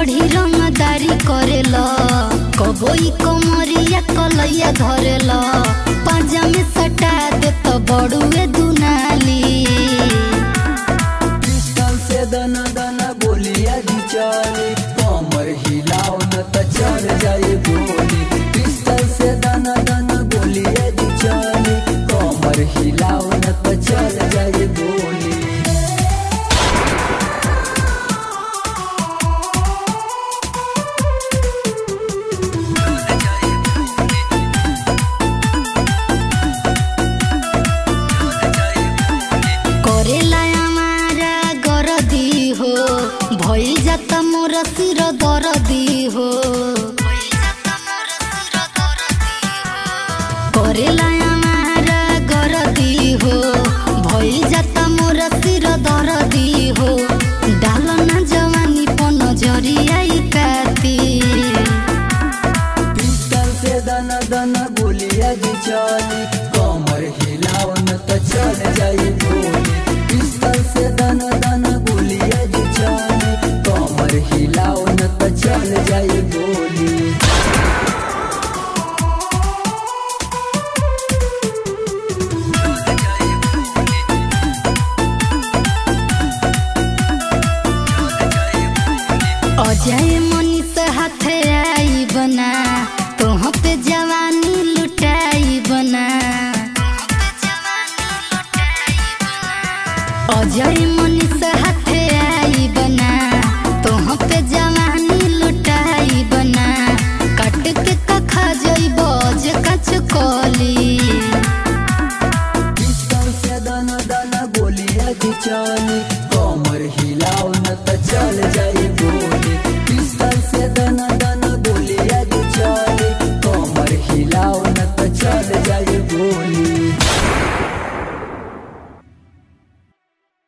चढ़ी रंगदारी करेला, कबोई कमरिया कलैया धरेला, पांजा में सटा दे तो बड़ुए दुनाली। पिस्टल से दना दना गोलियां दी चली, कमर हिलाओ न त चल जाए गोली। पिस्टल से दना दना गोलियां दी चली, कमर हिलाओ न त चल जाए गोली। करेला हमारा गरदी हो, भइल जाता मोर सिर दरदी हो। करेला हमारा गरदी हो, भइल जाता मोर सिर दरदी हो। डालना जवानी पन जरियाई काती। पिस्टल से दना दना गोलियां दी चली, कमर हिलाओ न त चल जाए गोली। पिस्टल से दना दना गोलियां दी चली, कमर हिलाओ न त चल जाए गोली। अजय मनीष हाथ आई बना, तोह पे जवानी लुटाई बना। अजय